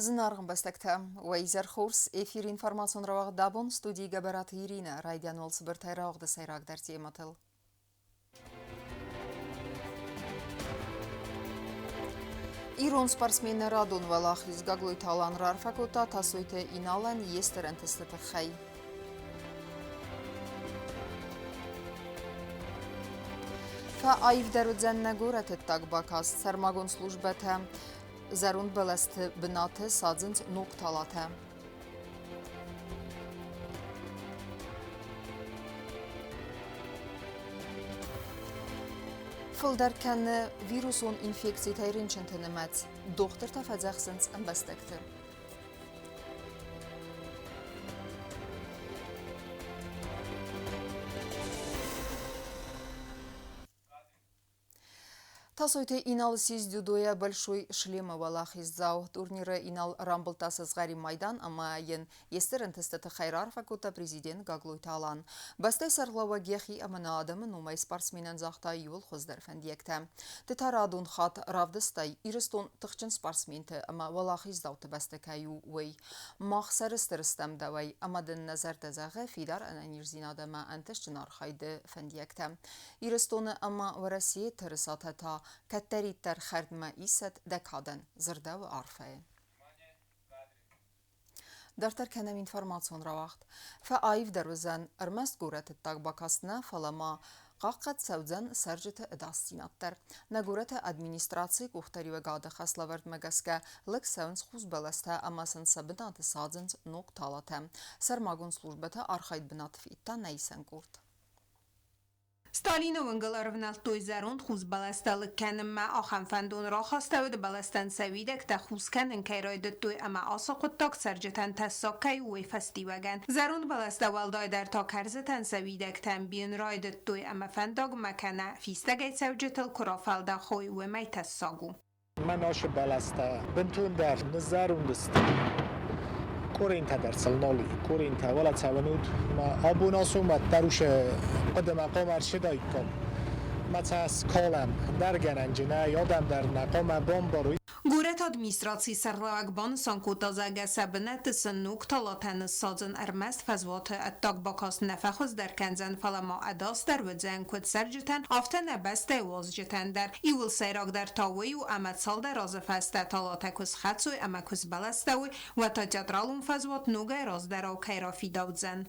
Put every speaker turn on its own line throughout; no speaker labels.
Зынаргъ ӕмбӕстӕгтӕ, уӕ изӕр хорз! Эфиры информацион рауагъд абон студийы Гӕбӕраты Иринӕ райдиан уал цыбыртӕй рауагъды сӕйрагдӕр темӕтыл. Ирон спортсмен радон уӕлахиз Гаглойты Алан раарфӕ кодта Тасойты Иналӕн йе стыр ӕнтысты тыххӕй. Фӕаивдӕр уыдзӕн нӕ горӕты ӕддаг бакаст, сӕрмагонд службӕтӕ зӕронд бӕлӕсты бынаты садзынц ног талатӕ. Фылдӕр кӕны вирусон инфекцитӕй рынчынты нымӕц. Дохтыртӕ фӕдзӕхсынц ӕмбӕстӕгты. Тасойты Инал ссис дзюдойӕ Большой шлемы уӕлахиздзау. Турниры Инал рамбылдта сызгъӕрин майдан ӕмӕ йын йе стыр ӕнтыстыты тыххӕй раарфӕ кодта президент Гаглойты Алан. Бӕстӕйы сӕргълӕууӕг йӕхи ӕмӕ нӕ адӕмы номӕй спортсменӕн загъта иууыл хуыздӕр фӕндиӕгтӕ. Ды та радон хатт равдыстай, Ирыстон тыхджын спортсменты ӕмӕ уӕлахиздзауты бӕстӕ кӕй у, уый. Мах сӕрыстыр стӕм дӕуӕй ӕмӕ дын нӕ зӕрдӕ зӕгъы фидар ӕнӕниздзинад ӕмӕ ӕнтыстджын архайды фӕндиӕгтӕ. Ирыстоны ӕмӕ Уӕрӕсейы тырысатӕ та кӕддӕриддӕр хӕрдмӕ исӕд дӕ кадӕн, дзырдӕуы арфӕйы. Дарддӕр кӕнӕм информацион рауагъд. Фӕаивдӕр уыдзӕн ӕрмӕст горӕты ӕддаг бакаст нӕ, фӕлӕ ма хъахъхъӕд цӕудзӕн цӕрджыты ӕдасдзинад дӕр. Нӕ горӕты администрацийы къухдариуӕгады хӕслӕвӕрдмӕ гӕсгӕ лыг цӕуынц хус бӕлӕстӕ ӕмӕ сын сӕ бынаты садзынц ног талатӕ. Сӕрмагонд службӕты архайд бынаты федта нӕ исӕн къорд.
Сталины уынгыл ӕрывнӕлдтой зӕронд хус бӕлӕстӕ лыг кӕнынмӕ. Ахӕм фӕндон рахастӕуыд, бӕлӕстӕн сӕ уидӕгтӕ хус кӕнын кӕй райдыдтой ӕмӕ ацы хъуыддаг цӕрджытӕн тӕссаг кӕй у, уый фӕстиуӕгӕн. Зӕронд бӕлӕстӕ уӕлдайдӕр та кӕрзытӕн сӕ уидӕгтӕ ӕмбийын райдыдтой ӕмӕ фӕндагмӕ кӕнӕ фистӕгӕй цӕуджытыл куы рафӕлдӕхой, уымӕй тӕссаг у.
Мӕн ашы бӕлӕстӕ бынтондӕр ныззӕронд сты. Къоринтӕ дӕр сыл нал и. Къоринтӕ, уӕлӕ цӕуынут. Мӕ абон ацу мӕ дӕр хъуыдымӕ хъуамӕ ӕрцыдаиккам. Мӕ цӕ скалӕм. Ӕндӕр гӕнӕнджы нӕй, адӕм дӕр нӕ хъуамӕ бамбарой.
Горӕты администрацийы сӕргълӕууӕг банысан кодта, зӕгъгӕ, сӕ бынӕтты сын ног талатӕ ныссадзын ӕрмӕст фӕзуаты ӕддаг бакаст нӕ фӕхуыздӕр кӕндзӕн, фӕлӕ ма ӕдасдӕр уыдзӕн куыд цӕрджытӕн, афтӕ нӕ бӕстӕйы уазджытӕн дӕр. Иууыл сӕйрагдӕр та уый у, ӕмӕ цалдӕр азы фӕстӕ талатӕ куы схӕцой ӕмӕ куы сбӕлӕстӕуой, уӕд та театралон фӕзуат ногӕй раздӕрау кӕй рафидаудзӕн.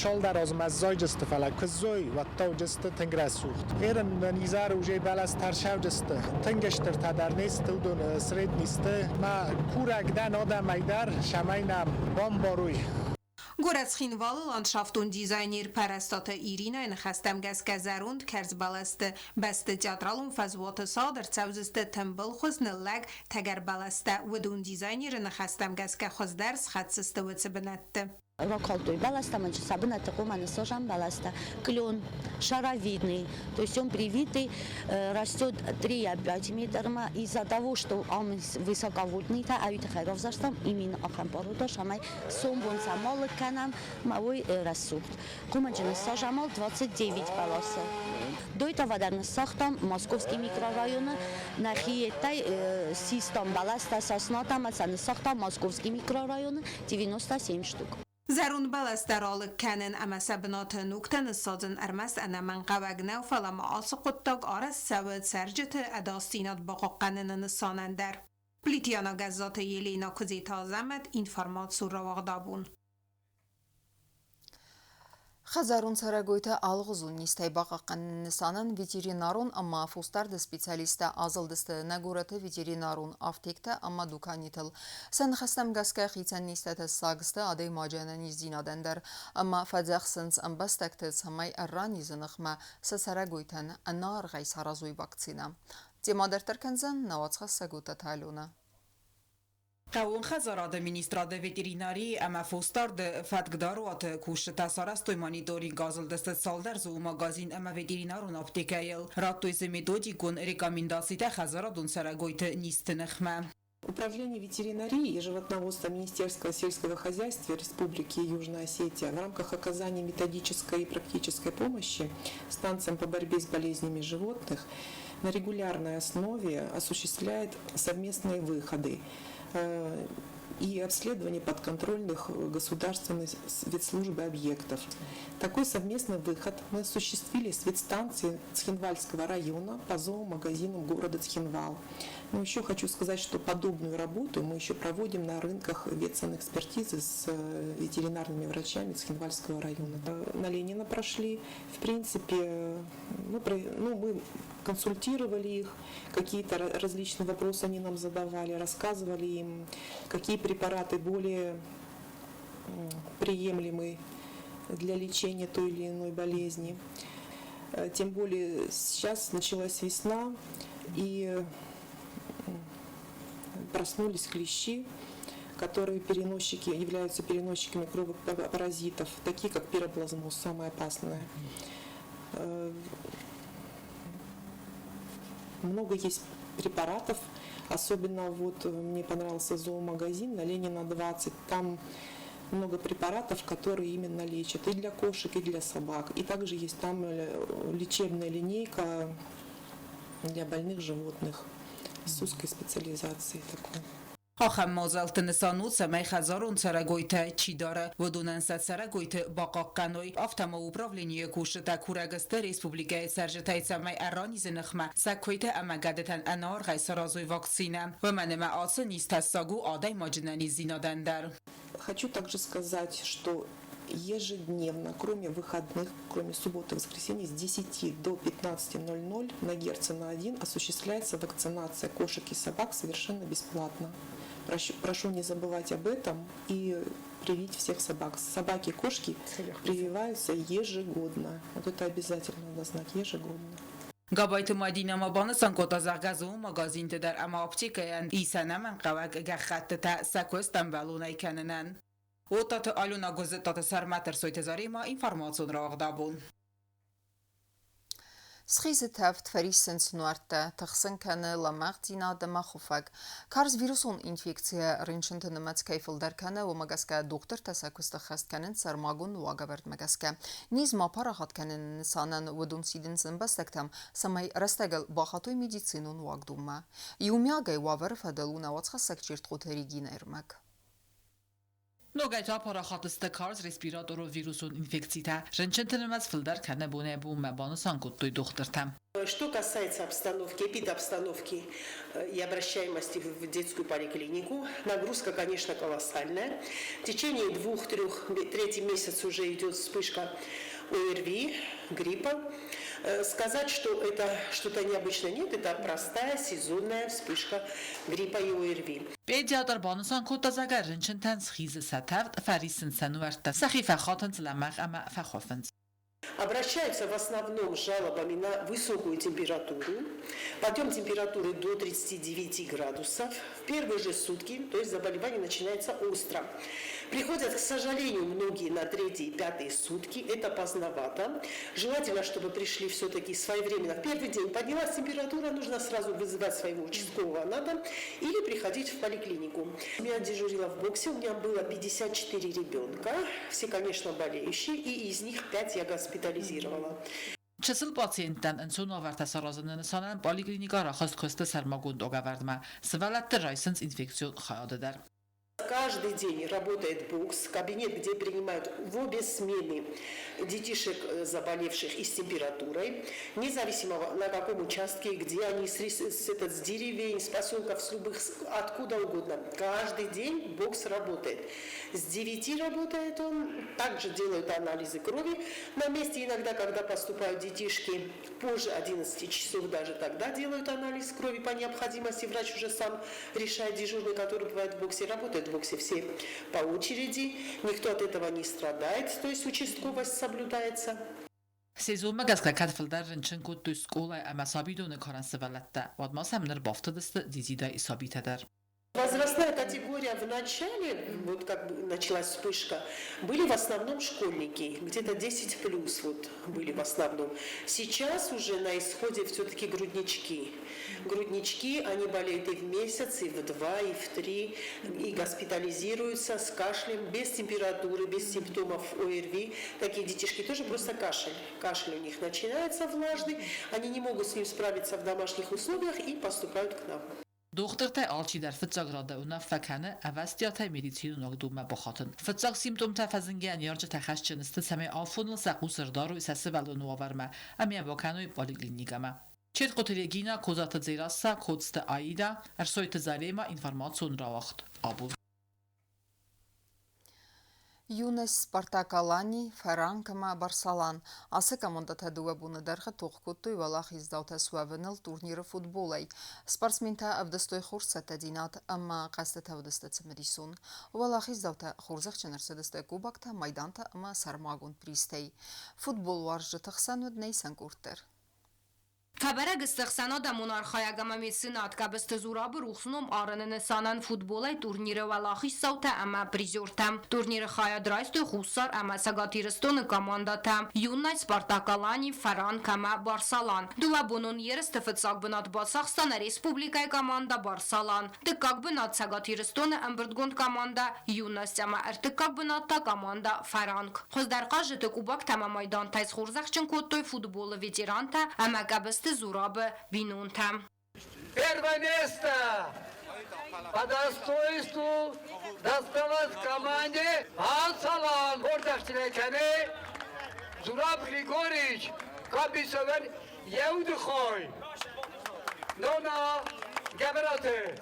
Цалдӕр азмӕ зайджысты, фӕлӕ куы зой, уӕд тауджысты тынг рӕсугъд. Ерын нын изӕры уже бӕлас тӕрсӕуджысты. Тынг стыртӕ дӕр не сты, уыдон средний сты. Мӕ курӕг дӕн адӕмӕй дӕр, цӕмӕй нӕм бамбарой.
Горӕт Цхинвалы ландшафтон дизайнер Пӕрӕстаты Иринӕйы ныхӕстӕм гӕсгӕ зӕронд кӕрзбӕлӕсты бӕсты театралон фӕзуаты сагъд ӕрцӕудзысты тымбылхуыз ныллӕг тӕгӕрбӕлӕстӕ. Уыдон дизайнеры ныхӕстӕм гӕсгӕ хуыздӕр схӕцдзысты уыцы бынӕтты.
Ракалдтой бӕлӕстӕ, мӕн сӕ бынӕтты хъуамӕ ныссажам бӕлӕстӕ. Клен шаровидный, то есть он привитый, растет 3,5 метрмӕ. Из-за того, что он высоковольтный, та ӕви тыххӕй равзӕрстам именно ахӕм порода, цӕмӕй сомбон самал кӕнӕм ма уый рӕсугъд. Хъуымаджы ныссажамал 29 бӕласы. До этого дӕр ныссагътам Московский микрорайоны нӕхи йедтӕй систам бӕлӕстӕ, соснатӕ ӕмӕ сӕ ныссагътам Московский микрорайоны 97 штук.
Зӕронд бӕлӕстӕ ралыг кӕнын ӕмӕ сӕ бынаты ногтӕ ныссадзын ӕрмӕст ӕнӕмӕнгхъӕуӕг нӕу, фӕлӕ ма ацы хъуыддаг арӕзт цӕуы цӕрджыты ӕдасдзинад бахъахъхъӕныны нысанӕн дӕр. Плитиана Гӕззаты Елена Куыдзеты Азӕмӕт, информацион рауагъдабон.
Хӕдзарон цӕрӕгойтӕ алыгъуызон низтӕй бахъахъхъӕныны нысанӕн ветеринарон ӕмӕ фосдарды специалисттӕ азылдысты нӕ горӕты ветеринарон афтектӕ ӕмӕ дуканитыл. Сӕ ныхӕстӕм гӕсгӕ хицӕн низтӕ тӕссаг сты адӕймаджы ӕнӕниздзинадӕн дӕр ӕмӕ фӕдзӕхсынц ӕмбӕстӕгты, цӕмӕй ӕрранизы ныхмӕ сӕ цӕрӕгойтӕн ӕнӕаргъӕй саразой вакцинӕ. Темӕ дарддӕр кӕндзӕн нӕ уацхӕссӕг Утаты Аленӕ.
Хъӕууон хӕдзарады министрады ветеринарийы ӕмӕ фосдарды фӕткдаруаты кусджытӕ сарӕзтой мониторинг азылдысты цалдӕр зоомагазин ӕмӕ ветеринарон аптекӕйыл. Радтой дзы методикон рекомендацитӕ хӕдзарадон цӕрӕгойты низты ныхмӕ.
Управление ветеринарии и животноводства Министерства сельского хозяйства Республики Южная Осетия в рамках оказания методической и практической помощи станциям по борьбе с болезнями животных на регулярной основе осуществляет совместные выходы. И обследование подконтрольных государственной ветслужбы объектов. Такой совместный выход мы осуществили с ветстанции Цхинвальского района по зоомагазинам города Цхинвал. Но еще хочу сказать, что подобную работу мы еще проводим на рынках ветсанэкспертизы с ветеринарными врачами Цхинвальского района. На Ленина прошли. В принципе, мы консультировали их, какие-то различные вопросы они нам задавали, рассказывали им, какие препараты более приемлемы для лечения той или иной болезни. Тем более сейчас началась весна, и проснулись клещи, которые являются переносчиками кровопаразитов, такие как пироплазмоз, самое опасное. Много есть препаратов, особенно вот мне понравился зоомагазин на Ленина 20, там много препаратов, которые именно лечат и для кошек, и для собак. И также есть там лечебная линейка для больных животных с узкой специализацией такой.
Ахӕм мадзӕлтты нысан у, цӕмӕй хӕдзарон цӕрӕгойтӕ чи дары, уыдонӕн сӕ цӕрӕгойты бахъахъхъӕной. Афтӕ ма управленийы кусджытӕ курӕг сты республикӕйы цӕрджытӕй, цӕмӕй ӕрранизы ныхмӕ сӕ куыйтӕ ӕмӕ гӕдытӕн ӕнӕаргъӕй саразой вакцинӕ. Уымӕн ӕмӕ ацы низ тӕссаг у адӕймаджы ӕнӕниздзинадӕн дӕр.
Хочу также сказать, что ежедневно, кроме выходных, кроме субботы и воскресенья, с 10 до 15:00 на Герцена 1 осуществляется вакцинация кошек и собак совершенно бесплатно. Прошу не забывать об этом и привить всех собак. Собаки и кошки прививаются ежегодно. Вот это обязательно надо знать, ежегодно.
Габайты Мадинӕ ма банысан кодта, зӕгъгӕ, зоомагазинты дӕр ӕмӕ аптекӕйӕн ис ӕнӕмӕнгхъӕуӕг гӕххӕттытӕ сӕ куыст ӕмбӕлонӕй кӕнынӕн. Оттаты Алена, Гуыззыттаты Сӕрмӕт, Ӕрсойты Заремӕ, информацион рауагъд Абон.
Схизы тӕвд, фӕриссынц нуӕрттӕ, тыхсын кӕны лӕмӕгъдзинад ӕмӕ хуыфӕг. Карз вирусон инфекцийӕ рынчынты нымӕц кӕй фылдӕр кӕны, уымӕ гӕсгӕ дохтыртӕ сӕ куысты ххӕст кӕнынц сӕрмагонд уагӕвӕрдмӕ гӕсгӕ. Низ ма парахат кӕныны нысанӕн уыдон сидынц ӕмбӕстӕгтӕм, цӕмӕй рӕстӕгыл бахатой медицинон уагдонмӕ. Иумиагӕй уавӕры фӕдыл у нӕ уацхӕссӕг Чертхъоты Регинӕ ӕрмӕг.
Ногӕй та парахат сты карз респираторон вирусон инфекцитӕ. Рынчынты нымӕц фылдӕр кӕны бонӕй-бонмӕ, банысан кодтой дохтыртӕ.
Что касается обстановки, эпидобстановки и обращаемости в детскую поликлинику, нагрузка, конечно, колоссальная. В течение 2-3, третий месяц уже идет вспышка ОРВИ, гриппа. Сказать, что это что-то необычное, нет, это простая сезонная вспышка гриппа и ОРВИ.
Педиатр банысан кодта, зӕгъгӕ, рынчынтӕн схизы сӕ тӕвд, фӕриссынц сӕ нуӕрттӕ, сӕхи фӕхатынц лӕмӕгъ ӕмӕ фӕхуыфынц.
Обращаются в основном с жалобами на высокую температуру, подъем температуры до 39 градусов в первые же сутки, то есть заболевание начинается остро. Приходят, к сожалению, многие на третьи и пятые сутки, это поздновато. Желательно, чтобы пришли все-таки своевременно. В первый день поднялась температура, нужно сразу вызывать своего участкового на дом или приходить в поликлинику. Я дежурила в боксе, у меня было 54 ребенка, все, конечно, болеющие, и из них 5 я госпитализировала.
Чысыл пациенттӕн ӕнцон уавӕртӕ саразыны нысанӕн поликлиникӕ рахызт куысты сӕрмагонд уагӕвӕрдмӕ. Сывӕллӕтты райсынц инфекцион хайады дӕр.
Каждый день работает бокс, кабинет, где принимают в обе смены детишек, заболевших и с температурой, независимо на каком участке, где они, с деревень, с поселков, с любых, откуда угодно. Каждый день бокс работает. С 9 работает он, также делают анализы крови на месте. Иногда, когда поступают детишки позже 11 часов, даже тогда делают анализ крови по необходимости. Врач уже сам решает, дежурный, который бывает в боксе, работает в боксе все по очереди, никто от этого не страдает, то есть участковость соблюдается.
Сезонмӕ гӕсгӕ кӕд фылдӕр рынчын кодтой скъолайы ӕмӕ сабидоны карӕн сывӕллӕттӕ, уӕд ма сӕм ныр бафтыдысты дзидзидай сабитӕ дӕр.
Возрастная категория в начале, вот как началась вспышка, были в основном школьники, где-то 10 плюс вот были в основном. Сейчас уже на исходе все-таки груднички. Груднички, они болеют и в месяц, и в 2, и в 3, и госпитализируются с кашлем, без температуры, без симптомов ОРВИ. Такие детишки тоже просто кашель. Кашель у них начинается влажный, они не могут с ним справиться в домашних условиях и поступают к нам.
Дохтыртӕй алчидӕр фыццаг рады уынаффӕ кӕны ӕвӕстиатӕй медицинон уагдонмӕ бахатын. Фыццаг симптомтӕ фӕзынгӕ ныййарджытӕ хӕсджын сты, цӕмӕй афоныл сӕ хъус ӕрдарой сӕ сывӕллоны уавӕрмӕ ӕмӕ йӕ бакӕной поликлиникӕмӕ. Четкъоты Регина, Козаты Дзерассӕ, Коцты Аидӕ, Ӕрсойты Зарема, информацион рауагъд абон.
Юность Спартак Алани, Фӕранк ӕмӕ Барсалан. Ацы командӕтӕ дыууӕ боны дӕргъы тох кодтой уӕлахиздзаутӕ суӕвыныл турниры футболӕй. Спортсментӕ ӕвдыстой хорз цӕттӕдзинад ӕмӕ хъӕзтытӕ уыдысты цымыдисон. Уӕлахиздзаутӕ хорзӕхджын ӕрцыдысты кубоктӕ, майдантӕ ӕмӕ сӕрмагонд призтӕй. Футболуарзджыты хсӕн уыд нӕ исӕн къорд дӕр.
Фӕбӕрӕг сты ӕхсӕнадӕмон архайӕг ӕмӕ меценат Къӕбысты Зурабы рухс ном арыны нысанӕн футболӕй турниры уӕлахиздзаутӕ ӕмӕ призертӕ. Турниры хайад райстой Хуссар ӕмӕ Цӕгат Ирыстоны командӕтӕ Юннай, Спартак Алани, Фӕранк ӕмӕ Барсалан. Дыууӕбонон ерысты фыццаг бынат бацахста нӕ республикӕйы командӕ Барсалан. Дыккаг бынат Цӕгат Ирыстоны ӕмбырдгонд командӕ Юность ӕмӕ ӕртыккаг бынат та командӕ Фӕранк. Хуыздӕр хъазджыты кубоктӕ ӕмӕ майдантӕй схорзӕхджын кодтой футболы ветерантӕ ӕмӕ Къӕбысты Зурабы бинонтӕ.
Первое место по достоинству досталось команде Ансалан. Хорзӕхджынӕй кӕны Зураб Григорьевич Кабисовӕн йӕ удыхой. Нона Гӕбӕраты.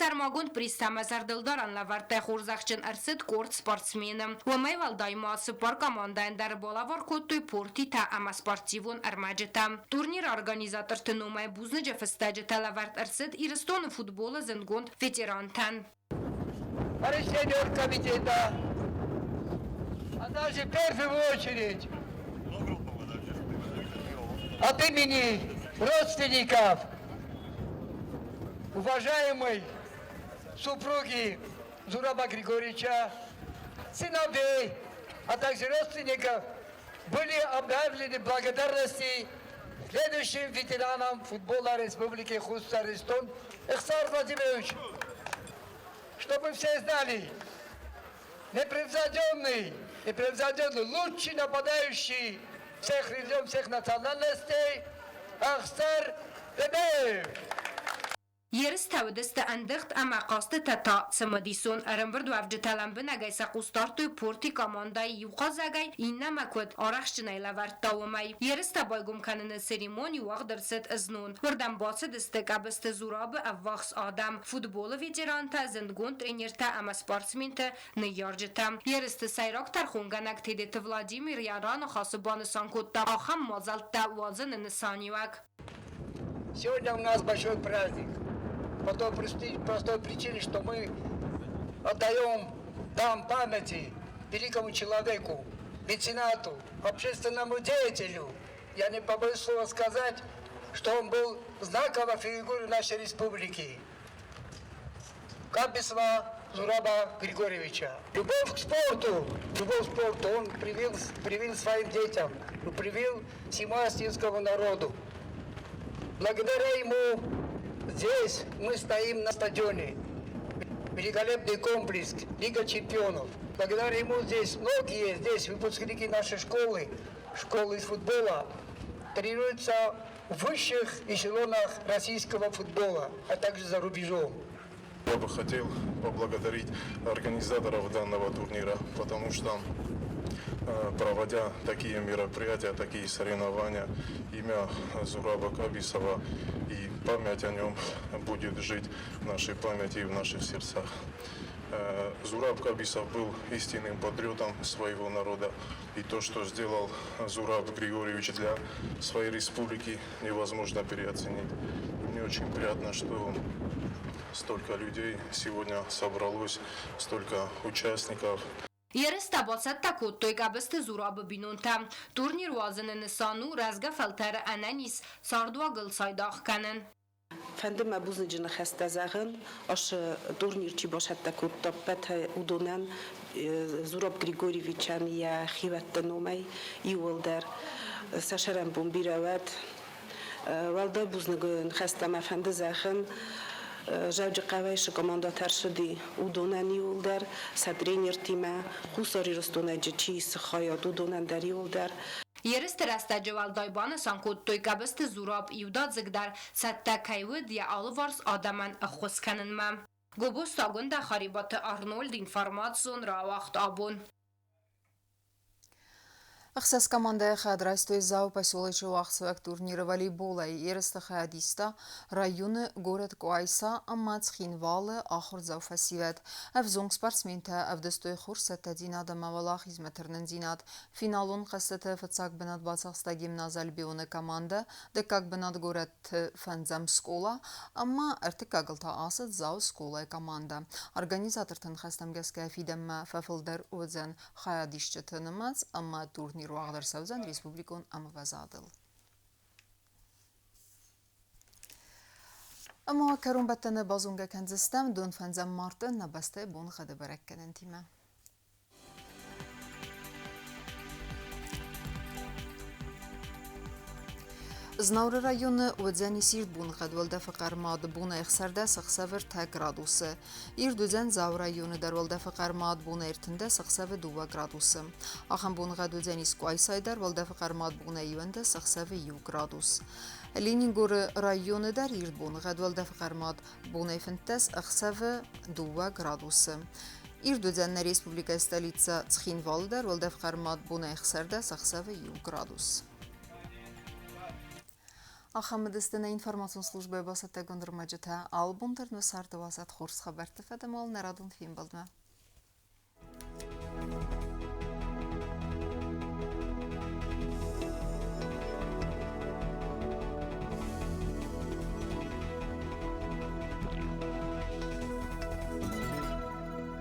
Сӕрмагонд призтӕмӕ зӕрдылдарӕн лӕвӕрттӕ хорзӕхджын ӕрцыд къорд спортсмены. Уымӕй уӕлдай ма цыппар командӕйӕн дӕр балӕвар кодтой портитӕ ӕмӕ спортивон ӕрмӕджытӕ. Турниры организаторты номӕй бузныджы фыстӕджытӕ лӕвӕрд ӕрцыд Ирыстоны футболы зындгонд ветерантӕн.
По решению оргкомитета, а также в первую очередь от имени родственников уважаемой супруги Зураба Григорьевича, сыновей, а также родственников были объявлены благодарности следующим ветеранам футбола Республики Хуссар-Иристон Ихсар Владимирович, чтобы все знали, непревзойденный, непревзойденный, лучший нападающий всех регионов, всех национальностей Ахсар Бебеев.
Ерыстӕ уыдысты ӕндыгъд ӕмӕ хъазтытӕ та цымыдисон. Ӕрӕмбырдуӕвджытӕ лӕмбынӕгӕй сӕ хъус дардтой порти командӕйы иу хъазӕгӕй иннӕмӕ куыд арӕхстджынӕй лӕвӕрдта, уымӕй. Ерыстӕ байгом кӕныны церемони уагъд ӕрцыд знон. Уырдӕм бацыдысты Къӕбысты Зурабы ӕввахс адӕм, футболы ветерантӕ, зындгонд тренертӕ ӕмӕ спортсменты ныййарджытӕ. Ерысты сӕйраг тӕрхонгӕнӕг Тедеты Владимир йӕ раныхасы банысан кодта ахӕм мадзӕлттӕ уадзыны нысаниуӕг.
Сегодня у нас большой праздник. По той простой причине, что мы отдаем дань памяти великому человеку, меценату, общественному деятелю. Я не побоюсь слова сказать, что он был знаковой фигурой нашей республики. Кабисова Зураба Григорьевича. Любовь к спорту, любовь к спорту он привил, привил своим детям, привил всему осетинскому народу. Благодаря ему здесь мы стоим на стадионе. Великолепный комплекс Лига чемпионов. Благодаря ему здесь многие здесь выпускники нашей школы, школы из футбола, тренируются в высших эшелонах российского футбола, а также за рубежом.
Я бы хотел поблагодарить организаторов данного турнира, потому что проводя такие мероприятия, такие соревнования, имя Зураба Кабисова и память о нем будет жить в нашей памяти и в наших сердцах. Зураб Кабисов был истинным патриотом своего народа. И то, что сделал Зураб Григорьевич для своей республики, невозможно переоценить. И мне очень приятно, что столько людей сегодня собралось, столько участников.
Ерыстӕ бацӕттӕ кодтой Къӕбысты Зурабы бинонтӕ. Турнир уадзыны нысан у рӕзгӕ фӕлтӕры ӕнӕниз цардуагыл цайдагъ кӕнын.
Фӕнды мӕ бузныджы ныхӕстӕ зӕгъын, ацы турнир чи бацӕттӕ кодта, ӕппӕт уыдонӕн, Зураб Григорьевичӕн йӕ хиуӕтты номӕй иууылдӕр сӕ сӕрӕнбон бирӕ уӕд. Уӕлдай бузныг ныхӕстӕ мӕ фӕнды зӕгъын, Дзӕуджыхъӕуӕй цы командӕтӕ ӕрцыди, уыдонӕн иууылдӕр сӕ тренертимӕ, Хуссар Ирыстонӕй чи цы хайад, уыдонӕн дӕр иууылдӕр.
Ерысты рӕстӕджы уӕлдай банысан кодтой, Къӕбысты Зураб иудадзыгдӕр цӕттӕ кӕй уыд йӕ алыварс адӕмӕн ӕххуыс кӕнынмӕ. Гобозты Агуындӕ, Харебаты Арнольд, информацион рауагъд абон.
Ӕхсӕз командӕйы хайад райстой Дзауы поселочы уагъдцӕуӕг турниры волейболӕй. Ерысты хайад иста районы горӕт Къуайса ӕмӕ Цхинвалы ахуырдзау фӕсивӕд. Ӕвзонг спортсментӕ ӕвдыстой хорз цӕттӕдзинад ӕмӕ уӕлахизмӕ тырнындзинад. Финалон хъӕзтыты фыццаг бынат бацахста гимназ Альбион-ы командӕ, дыккаг бынат горӕты фӕндзӕм скъола ӕмӕ ӕртыккагыл та ацыд Дзауы скъолайы командӕ. Организаторты ныхӕстӕм гӕсгӕ фидӕнмӕ фӕфылдӕр уыдзӕн хайадисджыты нымӕц ӕмӕ турнир уагъд ӕрцӕудзӕн республикон ӕмвӕзадыл. Ӕмӕ кӕронбӕттӕны базонгӕ кӕндзыстӕм дон фӕндзӕм марты нӕ бӕстӕйы боныгъӕды бӕрӕггӕнӕнтимӕ. Знауыры районы уыдзӕни сирд боныгъӕд уӕлдӕфы хъӕрмад бонӕй 16 ӕхсӕвы 3 градусы. Ирд уыдзӕн Дзауы районы дӕр уӕлдӕфы хъӕрмад бонӕй 13 ӕхсӕвы 2 градусы. Ахӕм боныгъӕд уыдзӕнис Къуайсайы дӕр уӕлдӕфы хъӕрмад бонӕй 11 ӕхсӕвы 1 градус. Ленингоры районы дӕр ирд боныгъӕд уӕлдӕфы хъӕрмад бонӕй 15 ӕхсӕвы 2 градусы. Ирд уыдзӕн нӕ республикӕйы столицӕ Цхинвалы дӕр уӕлдӕф хъӕрмад бонӕй 16 ӕхсӕвы 1 градус. Ахӕм уыдысты нӕ информацион службӕйы бацӕттӕгонд ӕрмӕджытӕ. Алы бон дӕр нӕ царды уадзӕд хорз хабӕртты фӕдыл нӕ радон фембӕлдмӕ.